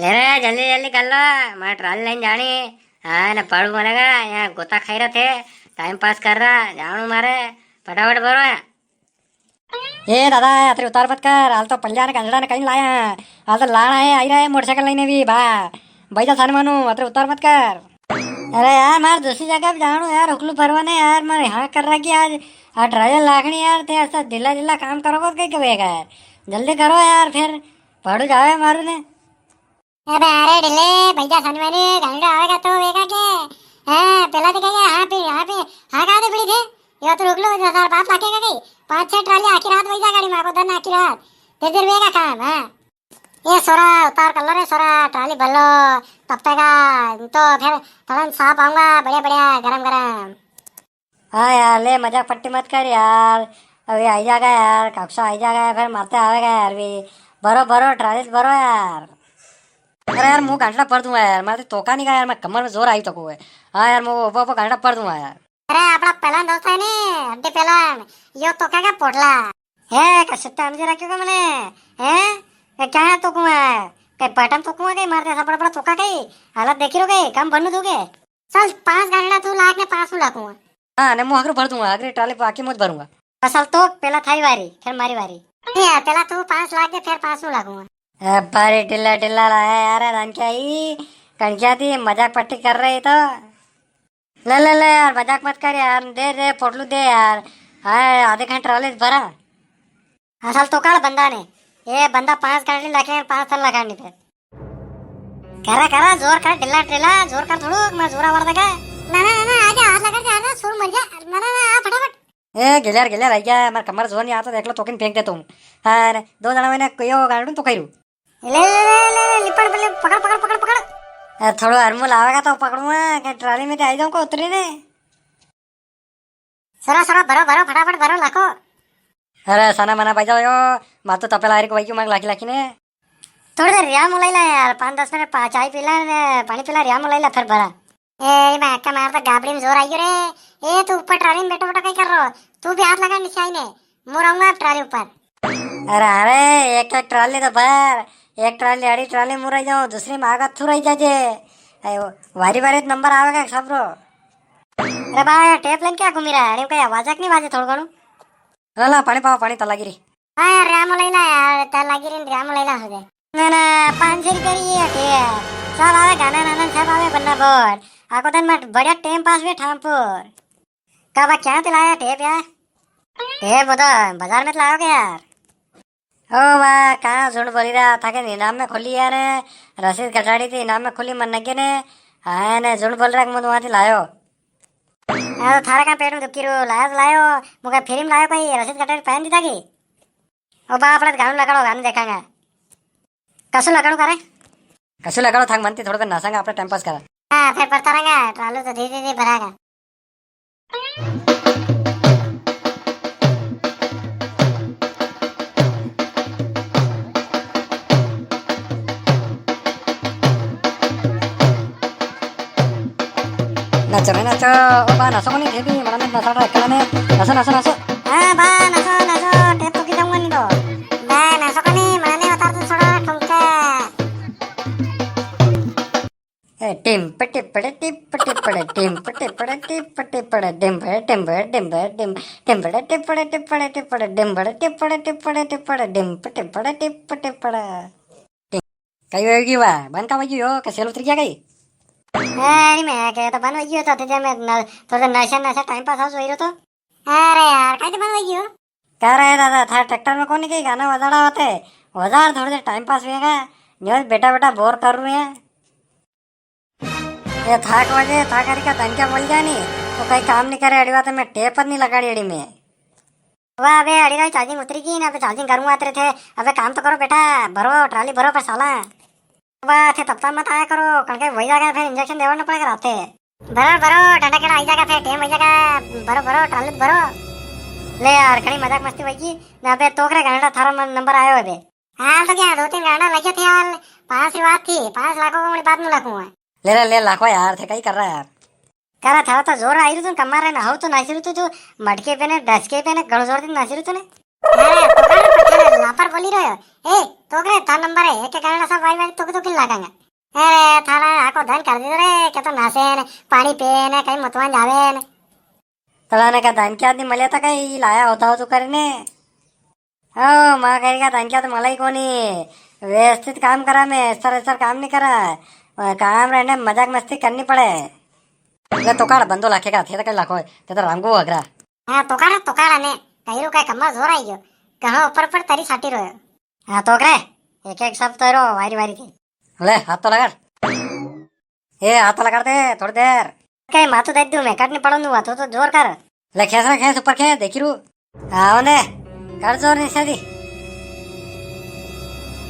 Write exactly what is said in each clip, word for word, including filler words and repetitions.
ले रे, जल्दी जल्दी कर लो, मारे ट्राली लेने जानी। हाँ, ने पड़ू मरेगा, यहाँ गोता खाई रहे थे, टाइम पास कर रहा, जाणू मारे, फटाफट भरो। ए दादा, अतरे उतार मत कर, हाल तो पल्लिया ने गांजड़ा ने कई लाया है, हाल तो लाण आए, आई रहा है मोटरसाइकिल लेने भी, बा, बैजा साने मानू, अतरे उतार मत कर। अरे यार, मार दूसरी जगह भी जाणू यार, हुकलू भरवा ने यार, मार यहाँ कर रखी आज, आ ट्राली लाखणी यार, थे ऐसा ढीला ढीला काम करोगा तो कई करेगा यार, जल्दी करो यार, फिर भाड़ू जावे मारू ने। अबे अरे ढीले, बैजा साने मानू, गांजड़ा आवेगा तो वेगा के? हाँ, पेला तो कहेगा, हाँ पे, हाँ पे, हाँ कहा दे बड़ी थे, यो तो रुक लो, दस हजार बात लाकेगा कई, पाँच छह ट्राली आखी रात बैजा गाड़ी में, आखो दन आखी रात, फिर फिर वेगा काम, हाँ। ए सोरा, उतार कर लो रे सोरा, ट्राली भर लो, तब तक आ, तो फिर थोड़ा साफ आऊंगा, बढ़िया बढ़िया, गरम गरम। हाँ यार, ले मजाक पट्टी मत कर यार, अभी आई जागा यार, काकसा आई जागा यार, फिर मारते आवेगा यार भी। भरो, भरो, ट्राली से भरो यार। अरे यार, मुंह गांठड़ा पड़ दूंगा यार, मारे तो तोका नहीं गया यार, मैं कमर में जोर आई तो को है। हाँ यार, मुंह वो, वो गांठड़ा पड़ दूंगा यार। अरे, आपणा पेलान दोस्त है ने, हड्डी पेलान, यो तो क्या क्या पोटला? है, का सुट्टा हमजे राख्यो का मने? है? ए, क्या है तो कुआ है? कई बटन तो कुआ कई मारते ऐसा बड़ा बड़ा तोका कई? हालत देखी रो कई, कम बनू तू के? चल, पांच गांठड़ा तू लाख ने पांच हूँ लाखूंगा। हाँ, ने मुंह हगरो भर दूंगा, हगरी ट्राली पे आके मत भरूंगा। असल तो पेला थारी वारी, फिर मारी वारी। ए, पेला तू पांच लाख दे, फिर पांच हूँ लाखूंगा। ए, भारी ढिल्ला ढिल्ला लाया यार, धान क्या ही? कणकिया थी, मजाक पट्टी कर रही तो। ले, ले, ले यार, मजाक मत कर यार, दे, दे, पोटलू दे यार। हाँ, आधे घंटे ट्राली से भरा। असल तो काल बंदा ने, ये बंदा पांच गांठड़ी लाखे, पांच साल लगा नहीं थे। करा, करा, जोर कर, ढिल्ला, ढिल्ला, जोर कर थोड़ो, मैं जोरा वार देगा। ना, ना, ना, ना, आजा, हाथ लगा, जा, जा, सुर मर जा। ना, ना, ना, आ फटाफट। ए, गिलियार, गिलियार, आई गया, मार कमर जोर नहीं आता, देख लो, तोकिन फेंक दे तुम। हाँ, ने, दो जना मैंने यो गांडू तो करू। ले, ले, ले, ले, ले, लिपण, ले, पकड़, पकड़, पकड़, पकड़। ए, थोड़ो हरमू लावेगा तो पकड़ूंगा, के ट्राली में ते आई जाऊं को उतरी ने। सरा, सरा, भरो, भरो, फटाफट भरो, लाखो। अरे, सना मना बजाओ यो, मातो तपेला हरी को वही क्यों मांग लाखी लाखी ने। थोड़ी देर रिया मुलाई ला यार, पाँच दस मिनट पा-, चाय पी ला ने, पानी पी ला, रिया मुलाई ला, फिर भरा। ए, मैं अक्का मार तो गाबड़ी में जोर आई गयो रे। ए, तू ऊपर ट्राली में बैठो बैठो कई कर रो? तू भी हाथ लगा नीचे आई ने। मु रहूंगा अब ट्राली ऊपर। अरे, अरे, एक एक ट्राली तो भर, एक ट्राली आड़ी ट्राली मुराई जाओ, दूसरी में आगा थुराई जाजे। अयो, वारी वारी नंबर आवेगा सब रो। अरे बा, ये टेप लेन क्या घूमी रहा है? अरे, कई आवाज नहीं बाजे थोड़ा घणो। ला, ला, पानी पाओ, पानी तो लागी री। हाँ यार, रामो लई ला यार, तो लागी री, रामो लई ला हो जाए। ना, ना, पाँच सौ रुपया री है टेप। सब आवे गाना नाना, सब आवे बन्ना बोर। आको दिन में बढ़िया टाइम पास भी ठामपुर। का बा, क्या ते लाया टेप यार? टेप वो तो बाजार में तो लाओगे यार। ओ वाह, कहाँ झूठ बोली रहा था के इनाम में खोली यार, रसीद कटाड़ी थी इनाम में खोली मन नगे ने। हाँ ने, झूठ बोल रहा कि मैं वहां से लायो। हाँ, तो थारा कहाँ पेट में दुखी रो, लायो तो लायो, मुका फ्री में लायो कोई, रसीद कटाड़ी पहन दी था कि? ओ बा, अपने गानू लगाड़ो, गानू देखांगा। कसु लगाड़ो करे? कसु लगाड़ो, थाक मनती थोड़ा देर नाचांगा, अपने टाइम पास करा। हाँ, फिर पड़ता रहेगा, ट्रालू तो धीरे धीरे भरागा। नाचो रे नाचो, ओ बा नाचो कोनी थे भी, मना में नाचा रहा एकला ने। नाचो, नाचो, नाचो। हाँ बा, नाचो, नाचो, टेप तो की जाऊंगा नहीं तो। बा नाचो कोनी, मना ने उतार तो थोड़ा ठुमका। ए, टिम पटे पड़े, टिप पटे पड़े, टिम पटे पड़े, टिप पटे पड़े, डिम पड़े, टिम पड़े, डिम पड़े, डिम, टिम पड़े, टिप पड़े, टिप पड़े, टिप पड़े, डिम पड़े, टिप पड़े, टिप पड़े, डिम पटे पड़े, टिप पटे पड़े। कई होगी वा? बन का वही हो? के सेल उतर गया कई? अरे, मैं के तो बन वही हो तो, तुझे मैं न-, तो, तो नशा, नशा टाइम पास हाउस वही रहो तो। अरे यार, कई तो बन वही हो? कह रहे दादा, था ट्रैक्टर में कोनी कई गाना बजाड़ा होते? बजा, थोड़ी देर टाइम पास होएगा। न्यूज़ बेटा, बेटा बोर कर रहे हैं। ये थाक वजे, था करी का तनके बोल जाए नी, तो कई काम नहीं करे, अड़ी बात में टेप पर नहीं लगाड़ी अड़ी में। वाह, अबे अड़ी राई चार्जिंग उतरी गई ना, अबे चार्जिंग करूंगा तेरे थे। अबे काम तो करो बेटा, भरो ट्राली भरो पर साला। वाह, थे तब तक मत आया करो, कणके वही जाके फिर इंजेक्शन देवना पड़ेगा राते। भरो, भरो, ठंडा केड़ा आई जागा, फिर टेम आई जागा। भरो, भरो, ट्राली भरो। ले यार, घणी मजाक मस्ती वही की। ना बे, तोकरे घंटा थारा मन-, नंबर आयो है बे। हाल तो क्या, दो तीन घंटा लगे थे हाल। पास की बात थी, पास लाखों को मेरी बात में लाखूं है। ले, ले, ले, लाखो यार, थे कई कर रहा है यार। करा था तो जोर आई रही तू, कमार है ना, हो तो नाची रही तू, तू मटके पे ने, डसके पे ने, घणो जोर दे नाची रही तू ने। अरे, तो करे पठान लापर बोली रह्यो। ए, तो करे, थार नंबर है, एक एक गाना सब वारी वारी तो तो किन लागांगा। अरे, थारा आको धन कर दीदो रे, के तो नासे ने, पानी पे ने, कहीं मतवान जावे ने। तलाने का धन क्या आदमी मले था कहीं, लाया होता हो तो करने। ओ, माँ कह रही का धन क्या तो मला ही कोनी। व्यवस्थित काम करा मैं, सर, सर काम नहीं करा। अ, काम रहने मजाक मस्ती करनी पड़े। ले तो काढ़ बंदो लाखे का, थे तो कई लाखो, ते तो रामगो हगरा। हाँ, तो काढ़, तो काढ़ ने, कई रो का कमर जोर आई गयो। कहाँ ऊपर ऊपर तरी साटी रो। हाँ, तो करे, एक एक सब तो रो, वारी वारी थी। ले, हाथ तो लगा। ए, हाथ तो लगा दे, थोड़ी देर। कई माथो दे दूं मैं, कट नहीं पड़न दूंगा, तो, तो जोर कर। ले, खेस रे, खेस ऊपर खेस, देखी रू। आओ ने, कर जोर नीचे दी।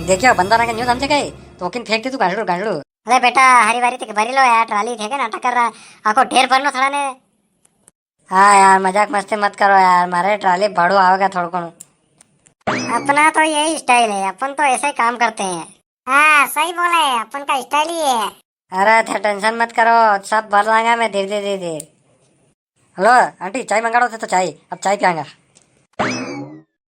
देखियो, बंदा ना के न्यू समझे गए, तो किन फेंक दे तू गांडू, गांडू। अरे बेटा, हरी बारी तक भरी लो यार, ट्राली थे के नाटक कर रहा, आको ढेर भरनो थड़ा ने। हाँ यार, मजाक मस्ती मत करो यार, मारे ट्राली भाड़ू आवेगा थोड़ा घणो। अपना तो यही स्टाइल है, अपन तो ऐसे ही काम करते हैं। हाँ, सही बोला है, अपन का स्टाइल ही है। अरे, थे टेंशन मत करो, सब भर लांगा मैं धीरे, धीरे, धीरे। हेलो, आंटी, चाय मंगाड़ो थे तो चाय, अब चाय पियांगा।